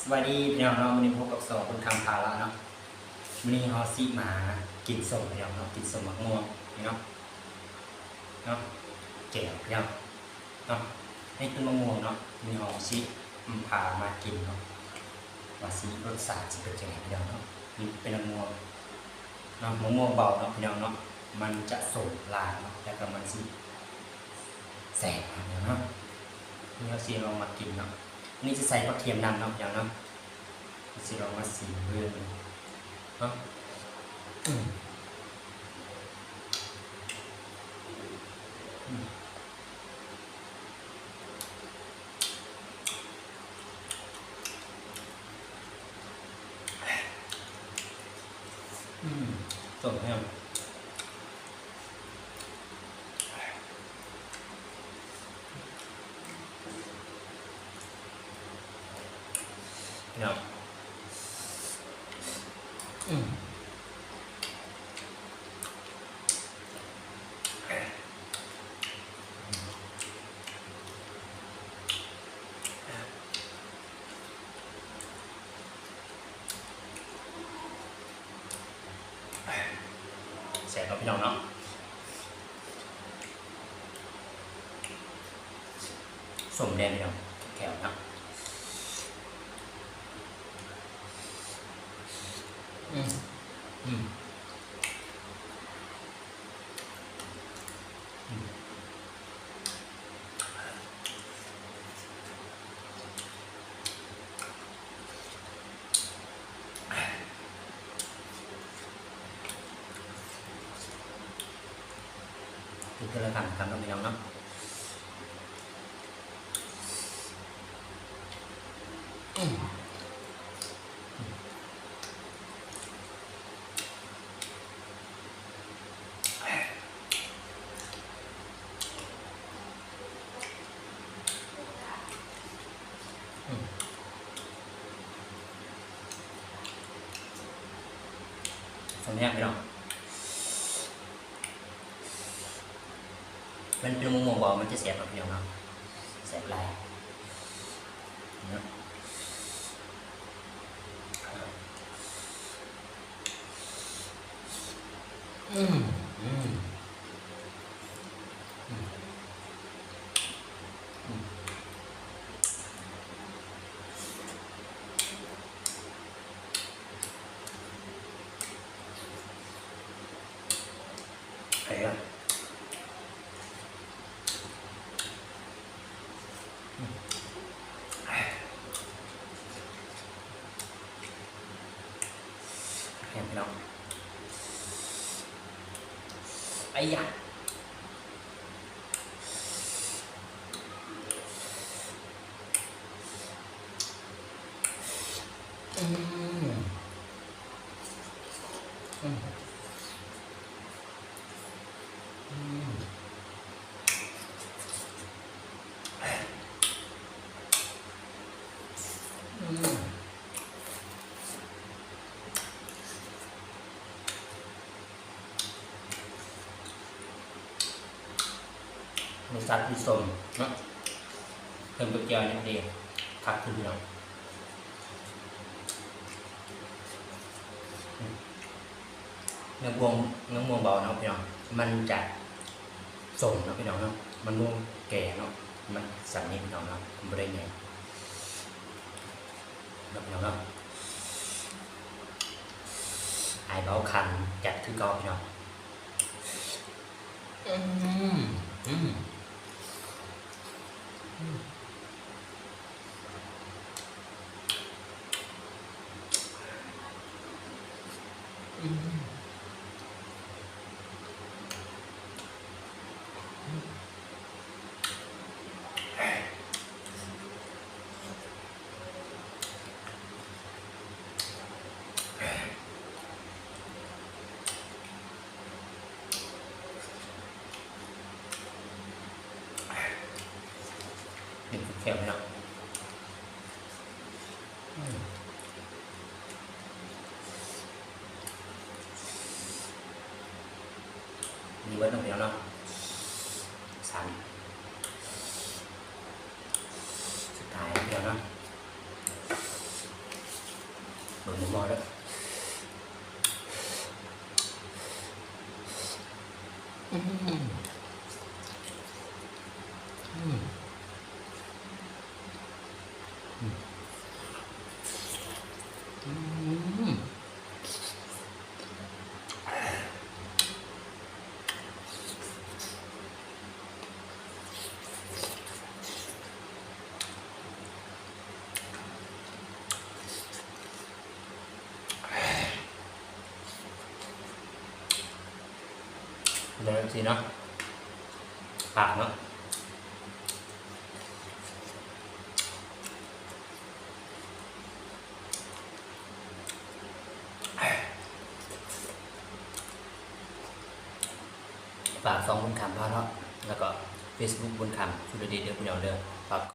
ສະບາຍດີພີ່ນ້ອງເນາະ, ມື້ນີ້ພົບກັບຊ່ອງຄົນຄຳພາລະເນາະ. ມື້ນີ້ເຮົາຊິມາກິນສົ້ມພີ່ນ້ອງເນາະ, ກິນສົ້ມໝາກມ່ວງພີ່ນ້ອງເນາະ, ແຈ່ວພີ່ນ້ອງເນາະ. ນີ້ຄືໝາກມ່ວງເນາະ, ມື້ນີ້ເຮົາຊິພາມາກິນເນາະ ວ່າຊິລົດຊາດຊິເປັນຈັ່ງໃດພີ່ນ້ອງເນາະ. ນີ້ເປັນໝາກມ່ວງເນາະ, ໝາກມ່ວງເບົາເນາະພີ່ນ້ອງເນາະ, ມັນຈະສົ້ມຫຼາຍເນາະ ແລ້ວກໍມັນຊິແຊບເນາະ. ນີ້ເຮົາຊິລອງມາກິນເນາະ. ນີ້ຈະໃສ່ຜັກທຽມນຳເນາະພີ່ນ້ອງເນາະ. ຊິລອງມາຊີມເບິ່ງເນາະ. ອືມ ອືມ ອືມ ສົ້ມແຮງ. ເນາະ ອືມ ແຊບເນາະພີ່ນ້ອງເນາະ. ສົ້ມແດ່ພີ່ນ້ອງ ແຈ່ວເນາະ. ອືມ ອືມ ອືມ. ກິນເທື່ອລະຄຳ ຄຳເນາະພີ່ນ້ອງເນາະ. ອືມ ອືມ ສົ້ມແຮງພີ່ນ້ອງ. ມັນເປັນໝາກມ່ວງບໍ່ ມັນຈະແຊບເນາະພີ່ນ້ອງເນາະ, ແຊບຫຼາຍເນາະ. ອືມ ອືມ ອືມ ອືມ. ເອີ ອືມ ແຮງພີ່ນ້ອງ ໄອ້ຢາ. ອືມ ອືມ ອືມ ອືມ. ລົດຊາດຄືສົ້ມເນາະ, ເພີ່ມກັບແຈ່ວນີ້ດີຄັກຂຶ້ນພີ່ນ້ອງ. ໝາກມ່ວງ ໝາກມ່ວງເບົາເນາະພີ່ນ້ອງ, ມັນຈະສົ້ມເນາະພີ່ນ້ອງເນາະ, ໝາກມ່ວງແກ່ເນາະ, ມັນສ່ຳນີ້ພີ່ນ້ອງເນາະ, ມັນບໍ່ໄດ້ໃຫຍ່ເນາະພີ່ນ້ອງເນາະ. ອ້າຍເບົາຄັນຈັດຄືເກົ່າພີ່ນ້ອງ. ອືມ ອືມ ອືມ ອືມ ອືມ. ນີ້ແຈ່ວເນາະ. ອືມ ນີ້ເບິດເນາະພີ່ນ້ອງເນາະ, ສາມ ສຸດທ້າຍແລ້ວເນາະ. ເບິ່ງໝໍ້ເດີ. ອືມ ອືມ ອືມ ອືມ. ເດີ ເອັຟຊີ ເນາະ ປາກເນາະ. ຝາກຊ່ອງບຸນຄຳພາເລາະ ແລ້ວກໍເຟສບຸກບຸນຄຳສຸລະດີເດີພີ່ນ້ອງເດີ. ຝາກ